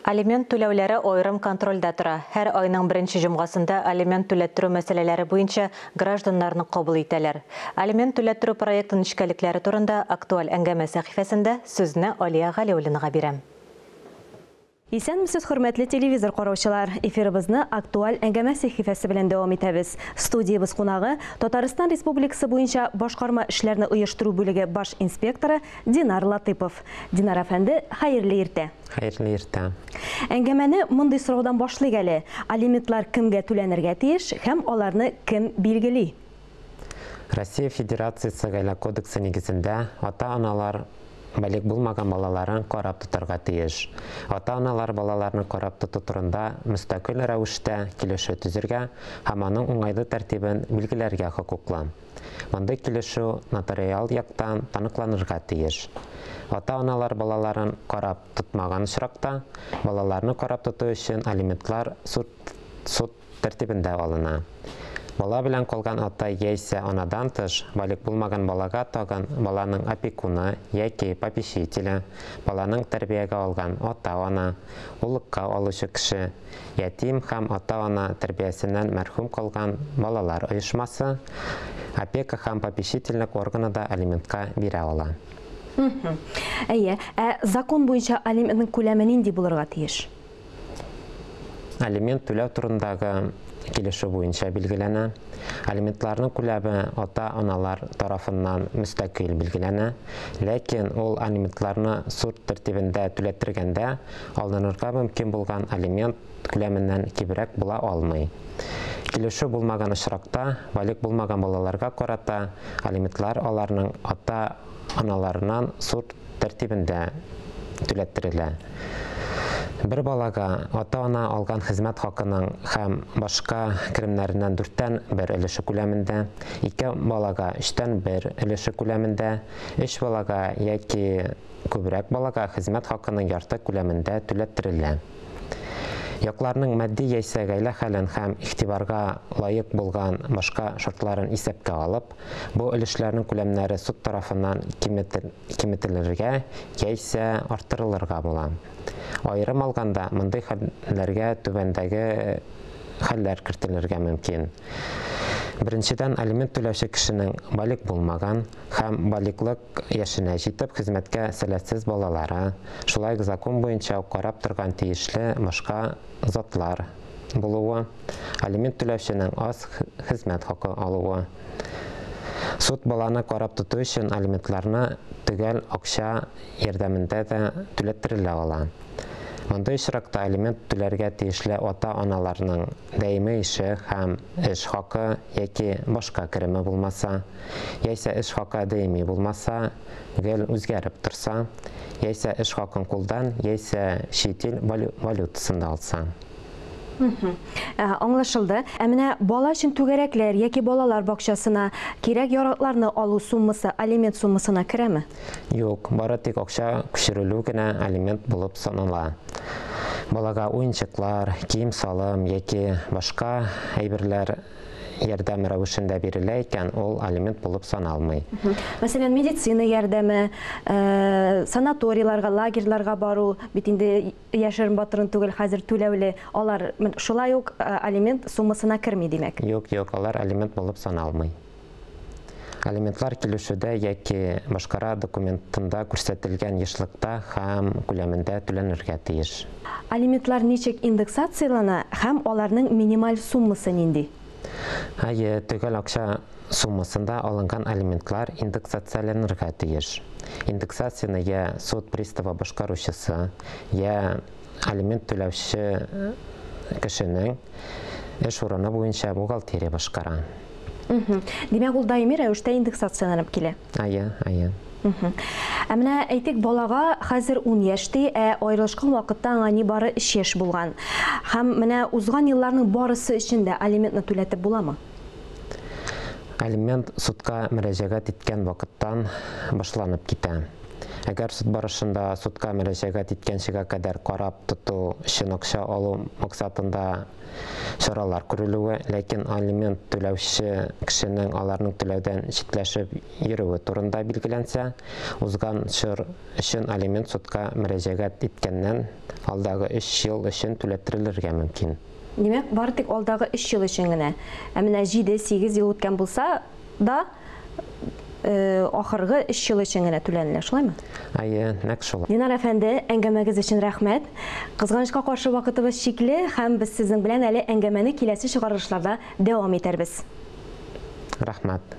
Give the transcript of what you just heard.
Алимент түләүләре аерым контрольдә тора. Һәр айның беренче җомгасында алимент түләттерү мәсьәләләре буенча гражданнарны кабул итәләр. Алимент түләттерү проекты нечкәлекләре турында актуаль әңгәмә сәхифәсендә сүзне Алия Галиуллинага бирәм. Исәнмесез, хөрмәтле телевизор караучылар! Эфирыбызны актуаль әңгәмә сәхифәсе белән дәвам итәбез. Студиябез кунагы Татарстан Республикасы буенча башкарма эшләрне оештыру бүлеге баш инспекторы Динар Латыпов. Динар әфәнде, хәерле иртә. Хәерле иртә. Әңгәмәне мондый сораудан башлыйк әле. Алиментлар кемгә түләнергә тиеш һәм аларны кем билгели? Россия Федерациясе Гаилә кодексы нигезендә ата-аналар балигъ булмаган балаларын карап тотарга тиеш. Ата-аналар балаларны карап тоту турында мөстәкыйль рәвештә килешү төзергә һәм аның уңайлы тәртибен билгеләргә хокуклы. Мондый килешү нотариаль яктан таныкланырга тиеш. Ата-аналар балаларын карап тотмаган очракта, балаларны карап тоту өчен алиментлар суд тәртибендә алына. Бала белән калган ата яисә анадан тыш, балигъ булмаган балага тагын баланың опекуны яки попечителе, баланың тәрбиягә алган ата-ана, уллыкка алучы кеше, ятим һәм ата-ана тәрбиясеннән мәрхүм калган балалар оешмасы, опека һәм попечительлек органы да алиментка бирә ала. Әйе, ә закон буенча алиментның күләме нинди булырга тиеш? Алимент түләү турындагы килешү буенча билгеләнә. Алиментларның күләме ата-аналар тарафыннан мөстәкыйль билгеләнә, ләкин ул алиментларны суд тәртибендә түләттергәндә алынырга мөмкин булган алимент күләменнән кимрәк була алмый. Килешү булмаган очракта, балигъ булмаган балаларга карата алиментлар аларның ата-аналарыннан суд тәртибендә түләттерелә. Бер балага ата-ана алган хезмәт хакының һәм башка керемнәреннән 1/4 өлеше күләмендә, 2 балага 1/3 өлеше күләмендә, 3 балага яки күбрәк балага хезмәт хакының ярты күләмендә түләттерелә. Якларның матди яисә гаилә хәлен һәм игътибарга лаек булган башка шартларын исәпкә алып, бу өлешләрнең күләмнәре суд тарафыннан киметелергә яисә арттырылырга була. Аерым алганда, мондый хәлләргә түбәндәге хәлләр кертелергә мөмкин. Беренчедән, алимент түләүче кешенең балигъ булмаган һәм балигълык яшенә җитеп хезмәткә сәләтсез балалары, шулай ук закон буенча карап торган тиешле башка затлар булуы, алимент түләүченең аз хезмәт хакы алуы. Суд баланы карап тоту өчен алиментларны төгәл акча ярдәмендә дә түләттерелә ала. Мондый очракта алимент түләргә тиешле ата-аналарның даими эше һәм эш хакы яки башка кереме булмаса, яисә эш хакы даими булмаса, гел үзгәреп торса, яисә эш хакын кулдан, яисә чит ил валютасында алса. Аңлашылды. Ә менә бала өчен түгәрәкләр яки балалар бакчасына кирәк яракларны алу суммасы алимент суммасына керәме? Юк, бары тик акча күчерелү генә алимент булып санала. Балага уенчыклар, кием-салым яки башка әйберләр ярдәм рәвешендә бирелә икән, ул алимент булып саналмый. Мәсәлән, медицина ярдәме, санаторийларга, лагерьларга бару, бит инде яшерен батырын түгел, хәзер түләүле, алар шулай ук алимент суммасына керми, димәк? Юк, юк, алар алимент булып саналмый. Алиментлар килешүдә яки башкара документында күрсәтелгән ешлыкта һәм күләмендә түләнергә тиеш. Алиментлар ничек индексацияләнә һәм аларның минималь суммасы нинди? Әйе, төгәл акча суммасында алынган алиментлар индексацияләнергә тиеш. Индексацияне я суд приставы башкаручысы, я алимент түләүче кешенең эш урыны буенча бухгалтерия башкара. Димәк, ул даими рәвештә индексацияләнеп килә. Әйе, әйе. Ә менә әйтик, балага хәзер 10 яшь ди, ә аерылышкан вакытта аңа нибары 3 яшь булган. Һәм менә узган елларның барысы өчен дә алиментны түләтеп буламы? Алимент судка мөрәҗәгать иткән вакыттан башланып китә. Әгәр суд барышында судка мөрәҗәгать иткәнчегә кадәр карап тоту өчен акча алу максатында чаралар күрелүе, ләкин алимент түләүче кешенең аларның түләүдән читләшеп йөрүе турында билгеләнсә, узган чор өчен алимент судка мөрәҗәгать иткәннән алдагы 3 ел өчен түләттерелергә мөмкин. Димәк, бары тик алдагы 3 ел өчен генә. Ә менә 7-8 ел үткән булса да, ахыргы 3 ел өчен генә түләнелә, шулаймы? Әйе, нәкъ шулай. Динар әфәнде, әңгәмәгез өчен рәхмәт. Кызганычка каршы вакытыбыз чикле һәм без сезнең белән әле әңгәмәне киләсе чыгарылышларда дәвам итәрбез. Рәхмәт.